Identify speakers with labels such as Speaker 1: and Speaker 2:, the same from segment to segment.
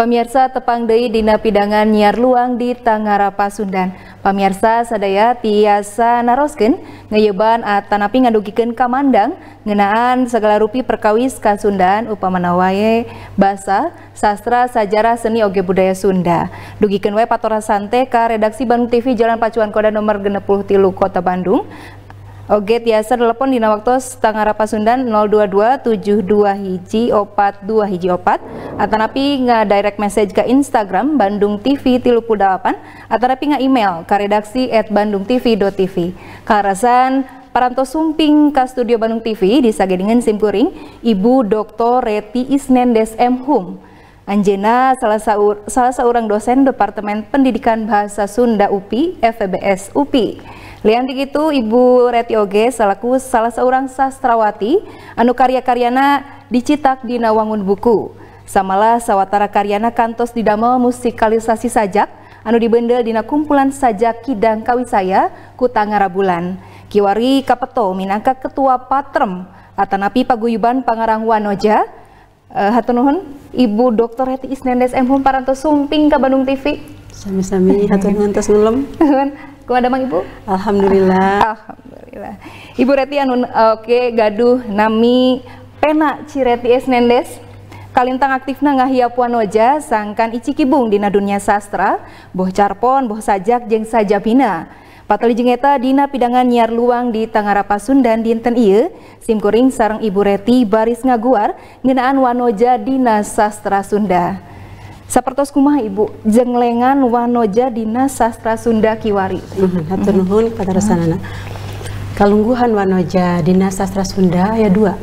Speaker 1: Pamirsa, tepang deui dina pidangan Nyiar Luang di Tangara Pasundan. Pamirsa sadaya tiasa naroskeun, ngeuyeban atanapi ngadugikeun kamandang ngeunaan segala rupi perkawis Kasundaan, upamana wae basa, sastra, sajarah, seni oge budaya Sunda. Dugikeun wae patorasan teh ka redaksi Bandung TV, Jalan Pacuan Kuda nomor 63, Kota Bandung. Oge tiasa telepon dina waktu Tangara Pasundan 022 72 hiji 4 2 hiji 4, atanapi nga direct message ke Instagram Bandung TV 38, atanapi nga email ke redaksi@bandungtv.tv. Karasan parantos sumping ka studio Bandung TV disagedingan simkuring Ibu Dr. Reti Isnendes M. Hum. Anjeunna salah saurang dosen Departemen Pendidikan Bahasa Sunda UPI FEBS UPI. Lian ti kitu, Ibu Reti oge selaku salah seorang sastrawati anu karya-karyana dicitak dina wangun buku. Samalah sawatara karyana kantos didamel musikalisasi sajak anu dibendel dina kumpulan sajak Kidang Kawisaya ku Tangara Bulan. Kiwari kapeto minangka ketua Patrem atanapi Paguyuban Pangarang Wanoja. Hatur nuhun, Ibu Dr. Reti Isnendes M. Hum, parantos sumping ka Bandung TV.
Speaker 2: Sami-sami, hatur nuhun tos ngelem.
Speaker 1: Kumaha damang, Ibu?
Speaker 2: Alhamdulillah.
Speaker 1: Alhamdulillah. Ibu Reti anu oke gaduh nami pena Cireti Isnendes kalintang aktifna ngahiap wanoja sangkan icikibung dina dunia sastra, boh carpon, boh sajak jeung sajabina. Patali jeung eta, dina pidangan Nyiar Luang di Tangara Pasundan dinten ieu, simkuring sareng Ibu Reti baris ngaguar ngeunaan wanoja dina sastra Sunda. Sapertos kumaha, Ibu, jenglengan wanoja dina sastra Sunda kiwari?
Speaker 2: Hatur nuhun patarosanana. Kalungguhan wanoja dina sastra Sunda aya dua.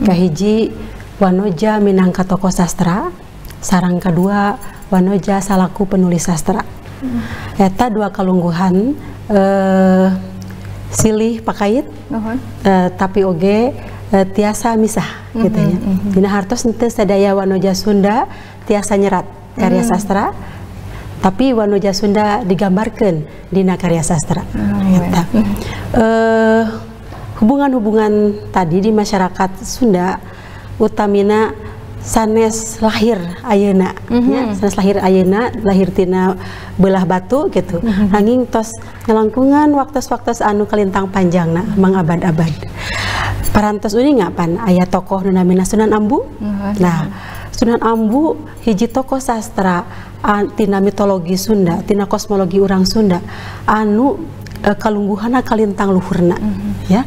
Speaker 2: Kahiji, wanoja minangka tokoh sastra, sareng kadua, wanoja salaku penulis sastra. Eta dua kalungguhan silih pakait, tapi oge tiasa misah gitu ya. Dina hartos henteu sadaya wanoja Sunda tiasa nyerat karya sastra, tapi wanoja Sunda digambarkan dina karya sastra. Eta. Hubungan-hubungan tadi di masyarakat Sunda utamina sanes lahir ayeuna ya, sanes lahir ayeuna, lahir tina belah batu gitu. Nanging tos ngalangkungan waktos-waktos anu kalintang panjangna mangabad-abad. Parantos uninga pan aya tokoh nu namina Sunan Ambu. Nah, Sunan Ambu hiji tokoh sastra tina mitologi Sunda, tina kosmologi urang Sunda anu kalungguhana kalintang luhurna ya.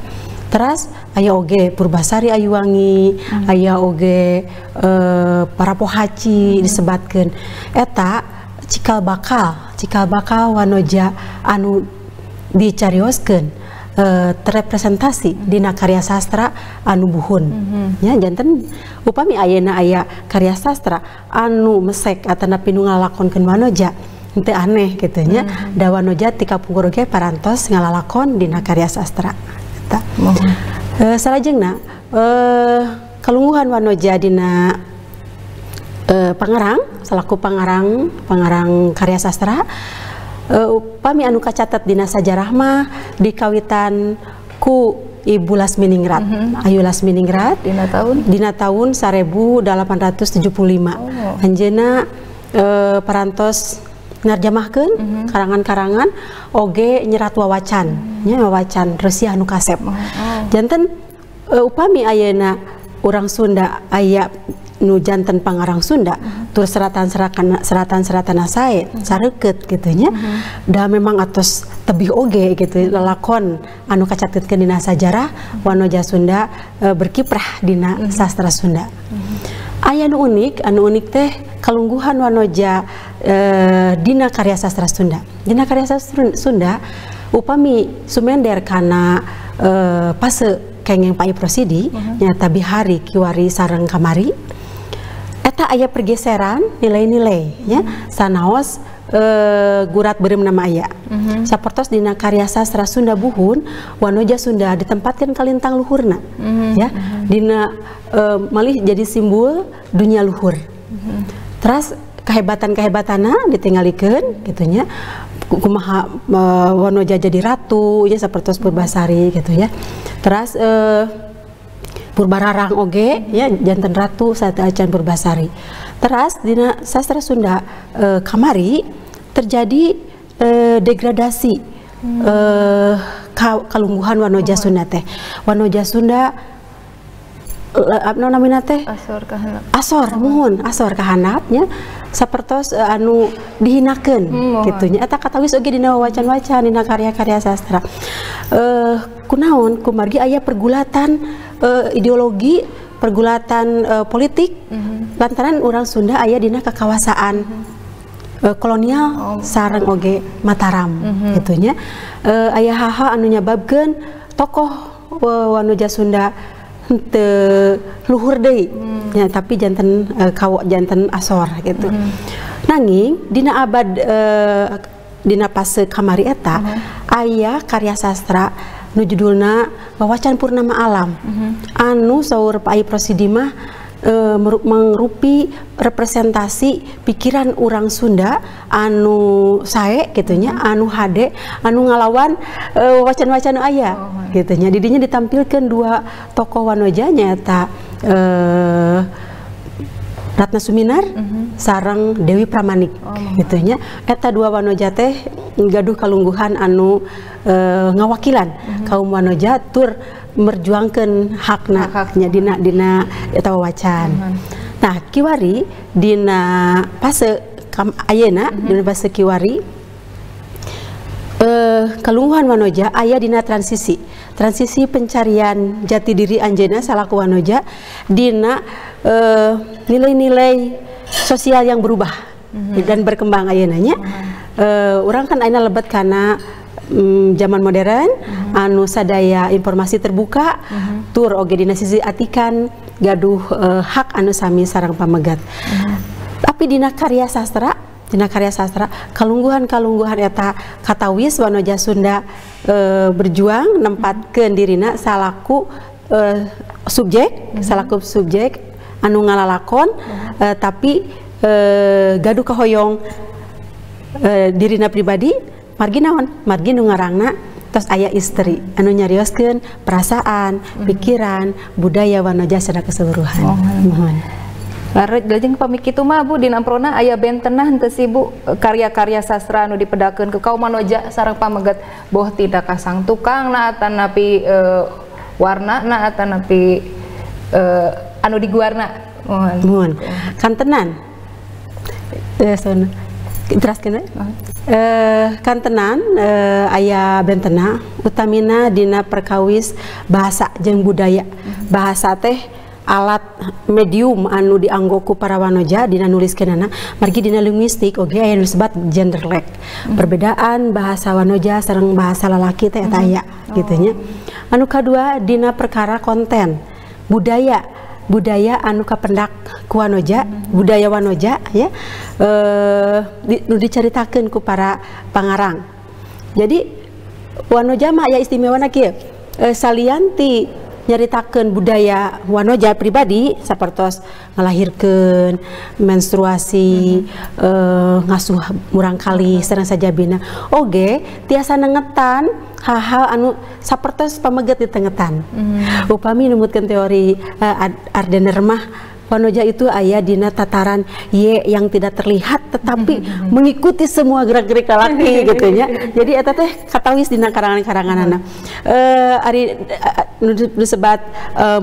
Speaker 2: Terus aya oge Purbasari Ayuwangi, aya oge para pohaci disebatkeun. Eta cikal bakal wanoja anu dicarioskeun terrepresentasi dina karya sastra anu buhun. Ya, janten upami ayeuna aya karya sastra anu mesek atanapi nu ngalakonkeun wanoja, henteu aneh gitu nya. Da wanoja ti kapungkur oge parantos ngalalakon dina karya sastra. Eta. Salajengna kalungguhan wanoja dina pangarang, selaku pangarang pangarang karya sastra, upami anu kacatet dina sajarah mah dikawitan ku Ibu Lasminingrat, Ayu Lasminingrat.
Speaker 1: Dina tahun?
Speaker 2: Dina tahun 1875. Anjeunna parantos ngarjamahkeun karangan-karangan oge nyerat wawacan nya, wawacan reusiah anu kasep. Janten upami ayeuna urang Sunda aya nu janten pangarang Sunda tur seratan-seratan seratan-seratan sae sareukeut gitu nya, da memang atos tebih oge gitu lalakon anu kacatetkeun dina sajarah wanoja Sunda berkiprah dina sastra Sunda. Aya nu unik, anu unik teh kalungguhan wanoja dina karya sastra Sunda. Dina karya sastra Sunda upami sumender kana fase kengeng Pak Rosidi nyata bihari, kiwari sareng kamari, eta aya pergeseran nilai-nilai ya, sanaos gurat beureum nama aya. Sapertos dina karya sastra Sunda buhun, wanoja Sunda ditempatkan kalintang luhurna ya, dina malih jadi simbol dunia luhur. Terus kehebatan-kehebatana ditinggalikeun gitu nya, kumaha wanoja jadi ratu ya, seperti Purbasari gitu ya. Terus Purbararang oge ya janten ratu sateuacan Purbasari. Teras dina sastra Sunda kamari terjadi degradasi kalungguhan wanoja Sunda teh. Wanoja Sunda apa namina teh?
Speaker 1: Asor kahanap.
Speaker 2: Asor, muhun, asor kahanap nya. Sapertos anu dihinakeun kitu nya. Eta katawis oge dina wacan-wacan dina karya-karya sastra. Kunaon kumargi aya pergulatan ideologi, pergulatan politik lantaran urang Sunda aya dina kakawasaan kolonial sareng oge Mataram kitu nya. Aya hal-hal anu nyababkeun tokoh wanoja Sunda henteu luhur deui nya, tapi janten janten asor gitu. Nanging dina abad dina fase kamari eta aya karya sastra nu judulna Wawacan Purnama Alam anu saur Pak Aip Rosidi mah mengrupi representasi pikiran urang Sunda anu sae gitu nya, anu hade, anu ngalawan wacan-wacan nu aya gitu nya. Didinya ditampilkan dua tokoh wanoja nyaeta Ratna Suminar sareng Dewi Pramanik gitu nya. Eta dua wanoja teh gaduh kalungguhan anu ngawakilan kaum wanoja tur merjuangkeun hakna nya dina dina eta wawacan. Nah, kiwari dina fase ayeuna dina fase kiwari kalungguhan wanoja aya dina transisi. Transisi pencarian jati diri anjeunna salaku wanoja dina nilai-nilai sosial yang berubah dan berkembang ayeuna nya. Urang kan ayeuna lebet kana zaman modern anu sadaya informasi terbuka tur oge dina sisi atikan gaduh hak anu sami sareng pamegat. Tapi dina karya sastra, kalungguhan-kalungguhan eta katawis wanoja Sunda berjuang nempatkeun dirina salaku subjek, salaku subjek anu ngalalakon tapi gaduh kahoyong dirina pribadi. Margi naon? Margi nu ngarangna tos aya istri anu nyarioskeun perasaan, pikiran, budaya wanoja secara keseluruhan. Muhun.
Speaker 1: Lajeng pami kitu mah Bu dina amprona aya bentenna henteu sih Bu karya-karya sastra anu dipedakeun ke kaum wanoja sareng pamegat boh tidak kasang tukangna atanapi warnana atanapi anu diguarna. Muhun.
Speaker 2: Muhun. Kantenan. Teraskeun we. Kantenan aya bentena utamina dina perkawis bahasa jeung budaya. Bahasa teh alat medium anu dianggo ku para wanoja dina nuliskeunana. Margi dina linguistik oge aya nu disebat gender lag. Perbedaan bahasa wanoja sareng bahasa lalaki teh eta aya kitu nya. Anu kadua dina perkara konten budaya. Budaya anu kapendak ku wanoja, budaya wanoja ya, nu dicaritakeun ku para pangarang. Jadi wanoja mah aya istimewana kieu, salianti nyaritakeun budaya wanoja pribadi sapertos ngalahirkeun, menstruasi, ngasuh murangkalih sareng sajabina. Oge tiasa nengetan hal-hal anu sapertos pameget ditengetan. Upami numutkeun teori Ardener mah wanoja itu aya dina tataran Y yang tidak terlihat tetapi mengikuti semua gerak-gerik lalaki gitu nya. Jadi eta teh katawis dina karangan-karanganana. Ari nu disebat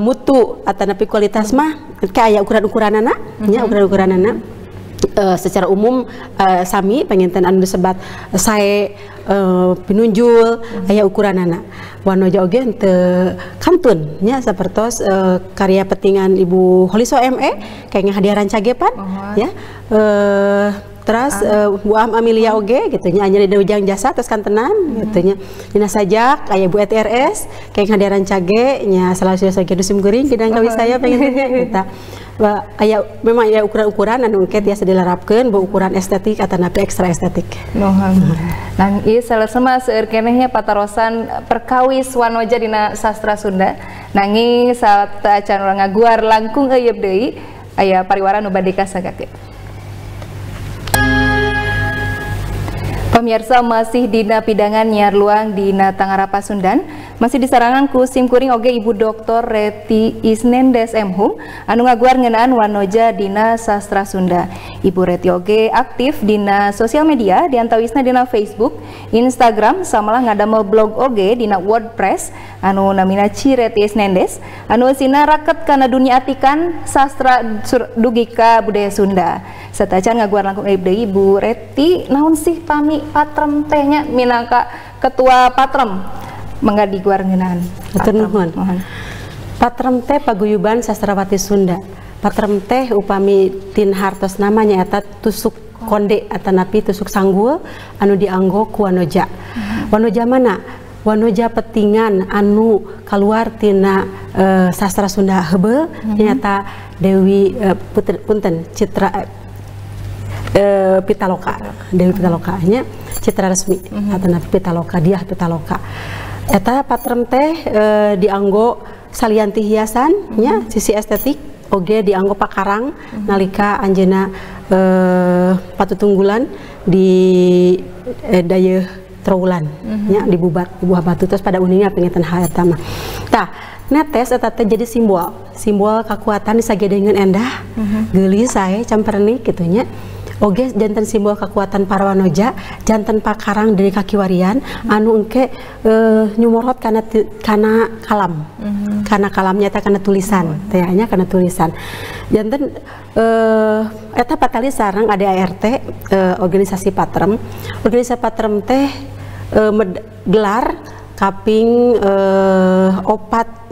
Speaker 2: mutu atanapi kualitas mah aya ukuran-ukuranana nya, ukuran-ukuranana. Secara umum sami penginten anu disebat sae pinunjul aya ukuranana. Wanoja oge henteu kantun nya sapertos karya petingan Ibu Holiso ME kayaknya hadiah rancagepan ya. Terus Bu Am Amelia oge gitu nya anya dina ujang jasa terus kantenan gitu nya. Dina sajak aya Bu ETRS kayaknya hadiah rancage nya salah satu dusim geuring kidang kawi saya pengen kita. Aya memang aya ukuran-ukuran anu engke tiasa dilarapkeun bu ukuran estetik atanapi ekstra estetik.
Speaker 1: Nuhun. Nah, ieu saleresna mah seueur keneh nya patarosan perkawis wanoja dina sastra Sunda. Nanging sateuacan urang ngaguar langkung euyeub deui aya pariwara nu bade kasagakeun. Pemirsa masih dina pidangan nyiar luang dina Tangarap Pasundan, masih disarangan ku simkuring oge Ibu Dr. Reti Isnendes M.Hum anu ngaguar ngeunaan wanoja dina sastra Sunda. Ibu Reti oge aktif dina sosial media diantawisna dina Facebook, Instagram, samalah ngadamel blog oge dina WordPress anu namina Cireti Isnendes anu eusina raket kana dunia atikan sastra dugi ka budaya Sunda. Satacan ngaguar langkung deui Ibu Reti, naon sih pami Patrem teh nya minangka ketua Patrem mangga diguar ngeunaan.
Speaker 2: Hatur nuhun. Patrem teh Paguyuban Sastrawati Sunda. Patrem teh upami tin hartos namanya eta tusuk konde atanapi tusuk sanggul anu dianggo ku wanoja. Wanoja mana? Wanoja petingan anu kaluar tina sastra Sunda heubeul nyata Dewi Putri punten Citra Pitaloka, Dewi Pitaloka nya Citra Resmi atanapi Pitaloka, Diah Pitaloka. Eta patrem teh dianggo salianti hiasan nya sisi estetik oge dianggo pakarang nalika anjeunna patutunggulan di dayeuh Trowulan nya di Bubat, di Buah Batu terus pada uningnya penginten hal eta mah. Tah, netes eta teh jadi simbol, simbol kekuatan disagedengeun endah, geulis sae campernik kitu nya. Oge janten simbol kekuatan para wanoja, janten pakarang dari kakiwarian anu engke nyumorot kana kana kalam. Kana kalamnya eta kana tulisan, teh nya kana tulisan. Janten eta patali sareng ADART organisasi Patrem. Organisasi Patrem teh gelar kaping 4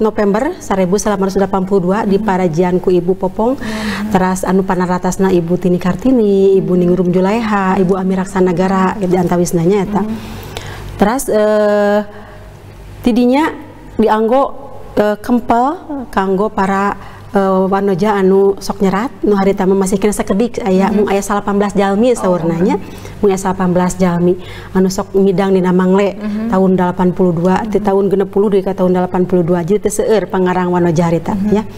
Speaker 2: November 1982 di parajian ku Ibu Popong, teras anu panaratasna Ibu Tini Kartini, Ibu Ningrum Juleha, Ibu Amir Raksanagara di antawisna nya eta. Teras tidinya dianggo kempel kanggo para wanoja anu sok nyerat nu harita mah masih kena sakedik aya mung aya 18 jalmi saurna nya, mung aya 18 jalmi anu sok midang dina Mangle tahun 82 ti tahun 60 dugi ka tahun 82 jadi teu seueur pangarang wanoja harita ya.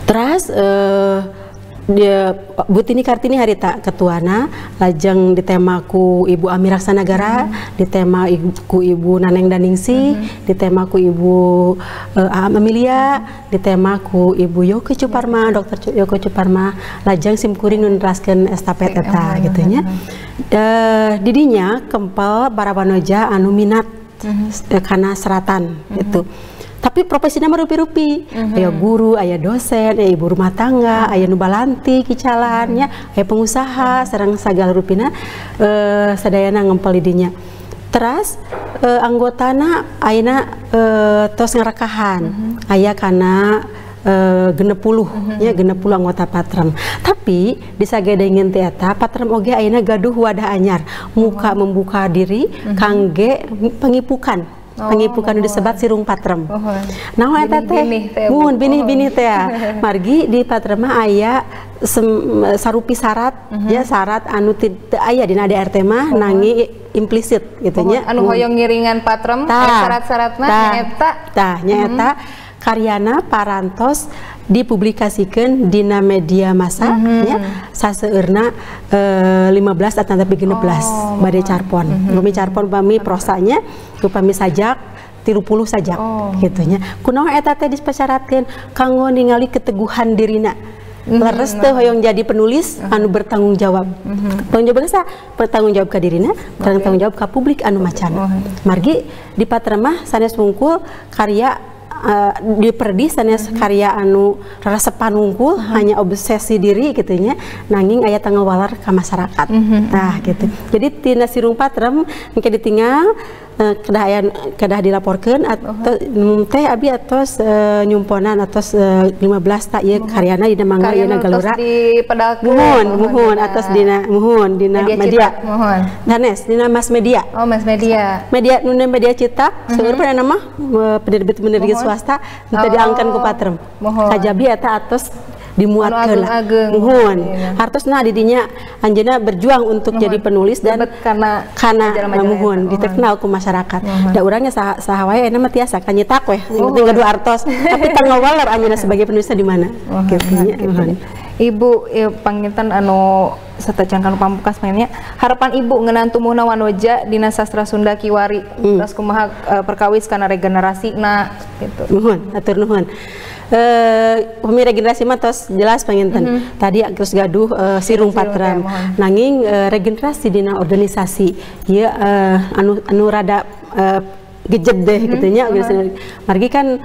Speaker 2: Teras dia Bu Tini Kartini harita ketuana, lajeng ditema ku Ibu Amir Raksanagara, ditema ku Ibu Naneng Daningsih, ditema ku Ibu Aam Amelia, ditema ku Ibu Yoke Cuparma, Dr. Yoke Cuparma, lajeng simkuring nu neraskeun estafet eta gitu nya. Didinya kempel para wanoja anu minat kana seratan gitu. Tapi profesinya merupi-rupi, aya guru, aya dosen, aya ibu rumah tangga, aya nu balanti kicalan nya, aya pengusaha, sareng sagala rupina sadayana ngempel di dinya. Teras anggotana ayeuna tos ngarekahan, aya kana 60 nya, 60 anggota Patrem. Tapi disagedengeun teh eta Patrem oge ayeuna gaduh wadah anyar, muka membuka diri kangge pengipukan. Pengipukan oh, disebat sirung Patrem. Naon eta teh? Muhun binih-binih teh. Margi di Patrem mah aya sarupi syarat ya, syarat anu teu aya dina ADRT mah nangi implisit gitu nya.
Speaker 1: Anu hoyong ngiringan Patrem syarat-syaratna nyaeta.
Speaker 2: Tah nyaeta karyana parantos dipublikasikeun dina media massa nya saseueurna 15 atanapi 16 bade carpon. Upami carpon upami prosanya, upami sajak 30 sajak gitu nya. Kunaon eta teh dispasyaratkeun kanggo ningali keteguhan dirina. Leres teh hoyong jadi penulis anu bertanggung jawab. Tanggung jawab sa bertanggung jawab ka dirina, bertanggung jawab ka publik anu macana. Margi di Patrem mah sanes wungkul karya diperdi sanes karya anu resepan wungkul hanya obsesi diri gitu nya, nanging aya tanggung walar ka masyarakat. Nah gitu. Jadi tina sirung Patrem engke ditinggal kedah aya kedah dilaporkeun atau teh abi atos nyumponan atos 15 tak ieu karyana dina Mangga ieu Galura
Speaker 1: dipedalkeun.
Speaker 2: Muhun muhun atos dina muhun dina media.
Speaker 1: Muhun.
Speaker 2: Sanes dina mass media.
Speaker 1: Oh, mass media.
Speaker 2: Media nu media cetak seueur pada nama penerbit-penerbit swasta teu diangkeun ku Patrem. Kajabi eta atos dimuatkeun lah. Muhun. Hartosna di dinya anjeunna berjuang untuk jadi penulis dan karena muhun dikenal ku masyarakat. Da urangnya saha wae ayeuna mah tiasa ka nyetak weh, yang penting gaduh artos. Tapi tanggal waler anjeunna sebagai penulisnya di mana? Gitu nya.
Speaker 1: Ibu ya, panginten anu satacan kanu pamungkas panginten harapan Ibu ngeunaan tumbuhna wanoja dina sastra Sunda kiwari terus kumaha perkawis kana regenerasina gitu.
Speaker 2: Nuhun, atur nuhun. Upami regenerasi mah tos jelas panginten. Tadi terus gaduh sirung patrem. Nanging regenerasi dina organisasi ieu anu rada gejed deh gitu nya organisasi. Margi kan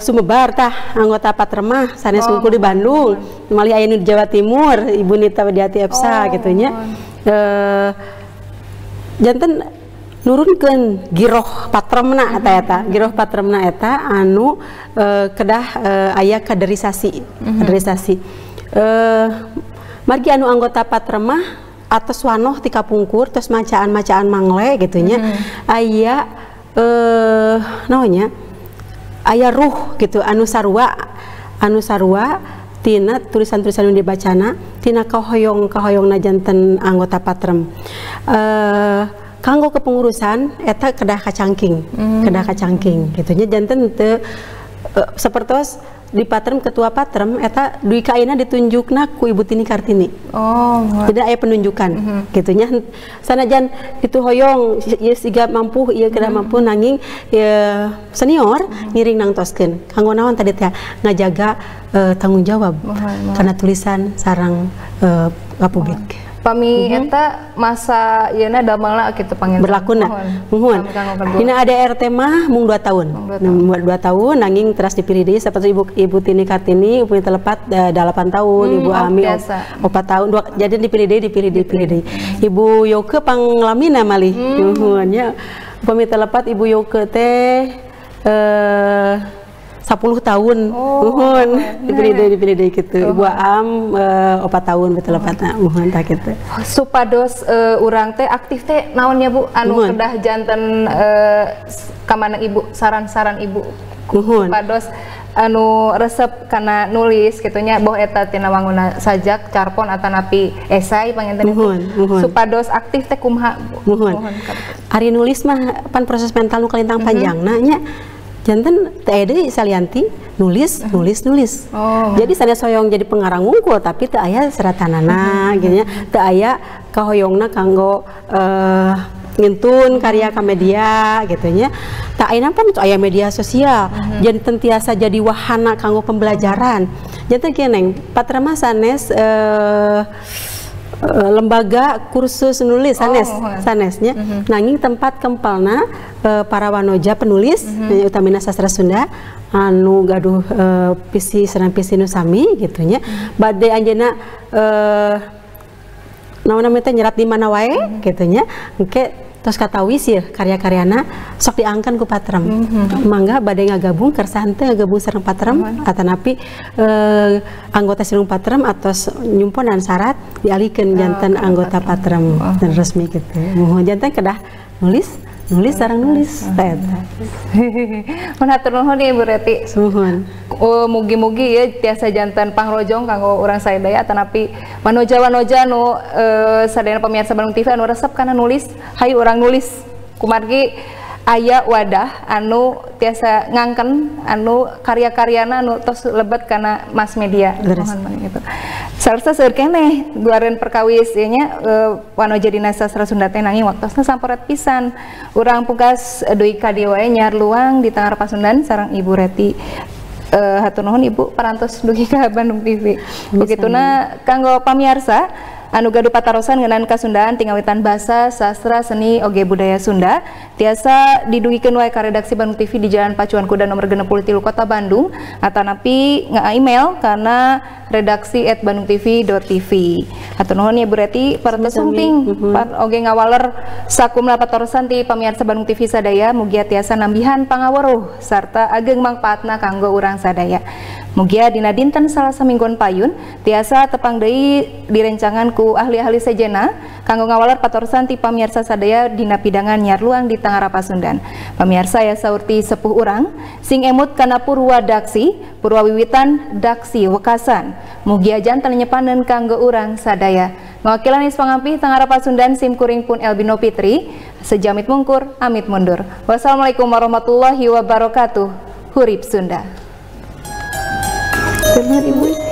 Speaker 2: sumebar tah anggota patremah sanes wungkul di Bandung, malih aya nu di Jawa Timur, Ibu Nita Widiati Epsa gitu nya. Janten nurunkeun giroh patremna eta eta, giroh patremna eta anu kedah aya kaderisasi, kaderisasi. Margi anu anggota patremah atos wanoh ti kapungkur tos macaan-macaan mangle gitu nya. Aya naonnya? Aya ruh gitu anu sarua tina tulisan-tulisan nu dibacana tina kahoyong-kahoyongna janten anggota patrem. Kanggo kepengurusan eta kedah kacangking, kedah kacangking gitu nya janten teu sapertos di patrem ketua patrem eta dugi ka ayeuna ditunjukna ku Ibu Tini Kartini.
Speaker 1: Oh,
Speaker 2: tidak aya penunjukan gitu nya. Sanajan itu hoyong ieu siga mampu ieu kedah mampu nanging senior ngiring nangtoskeun. Kanggo naon tadi teh ngajaga tanggung jawab karena tulisan sarang ka publik.
Speaker 1: Pami eta masa ieuna damelna kitu panginten
Speaker 2: berlakuna. Muhun. Dina ADRT mah mung 2 tahun. 2 tahun nanging teras dipilih deui sapertos Ibu Tini Kartini upami telepat 8 tahun, Ibu Ami 4 tahun, jadi dipilih deui, Ibu Yoke panglamina malih. Muhun nya. Upami telepat Ibu Yoke teh 10 tahun, muhun dipilih deui gitu. Ibu Am 4 tahun betul lepatna, muhun tak gitu.
Speaker 1: Supados urang teh aktif teh naonnya Bu anu kedah janten kamana Ibu saran-saran Ibu.
Speaker 2: Muhun.
Speaker 1: Supados anu resep kana nulis gitunya boh eta tina wanguna sajak, carpon atanapi esai panginten.
Speaker 2: Muhun, muhun.
Speaker 1: Supados aktif teh kumaha?
Speaker 2: Muhun. Ari nulis mah pan proses mental nu kalintang panjangna nya. Janten teu deui salianti nulis nulis. Jadi sanes hoyong jadi pengarang wungkul tapi teu aya seratanana gitu nya, teu aya kahoyongna kanggo ngintun karya ka media gitu nya. Tah ayeuna pan aya media sosial, janten tiasa jadi wahana kanggo pembelajaran. Janten kieu Neng, patremah sanes lembaga kursus nulis sanes sanesnya nanging tempat kempalna para wanoja penulis utamina sastra Sunda anu gaduh visi sareng visi nu sami gitu nya. Bade anjeunna naon namanya teh nyerat di mana wae gitu nya engke tos katawis ya karya-karyana sok diangkan ku patrem. Mangga bade ngagabung kersa henteu ngagabung sareng patrem atanapi anggota sareng patrem atos nyumponan syarat dialihkeun janten anggota patrem dan resmi gitu. Muhun janten kedah nulis sareng nulis teh eta.
Speaker 1: Mun hatur nuhun Ibu Reti.
Speaker 2: Suhun.
Speaker 1: Mugi-mugi ya tiasa janten pangrojong kanggo urang sadaya atanapi wanoja-wanoja nu sadayana pemirsa Bandung TV anu resep kana nulis, hayu urang nulis. Kumargi aya wadah anu tiasa ngangken anu karya-karyana anu tos lebet kana mass media. Mohon gitu. Sarsa seueur keneh guareun perkawis ieu nya wanoja dina sastra Sunda teh nanging waktosna samporet pisan. Urang pungkas deui ka dieu wae nyiar luang di Tangar Pasundan sareng Ibu Reti. Hatur nuhun Ibu parantos dugi ka Bandung TV. Begituna kanggo pamiarsa anu gaduh patarosan ngeunaan kasundaan tingawitan basa, sastra, seni, oge budaya Sunda tiasa didugikeun wae ka redaksi Bandung TV di Jalan Pacuan Kuda nomor 63 Kota Bandung atanapi nge-email kana redaksi@bandungtv.tv. Hatur nuhun ya Bu Reti parantos sumping oge ngawaler sakumna patarosan ti pamiarsa Bandung TV sadaya mugia tiasa nambihan pangaweruh sarta ageng mangpaatna kanggo urang sadaya. Mugia dina dinten Salasa minggon payun tiasa tepang deui direncangan ku ahli-ahli sejena kanggo ngawaler patarosan ti pamiarsa sadaya dina pidangan nyiar luang di Tangara Pasundan. Pamiarsa ya saurti sepuh urang sing emut kana purwa daksi, purwa wiwitan daksi wekasan. Mugia janten nyepanen kanggo urang sadaya. Ngawakilan is pangampih Tangara Pasundan sim kuring pun Elbino Fitri, sejamit mungkur amit mundur. Wassalamualaikum warahmatullahi wabarakatuh. Hurip Sunda. Ibu.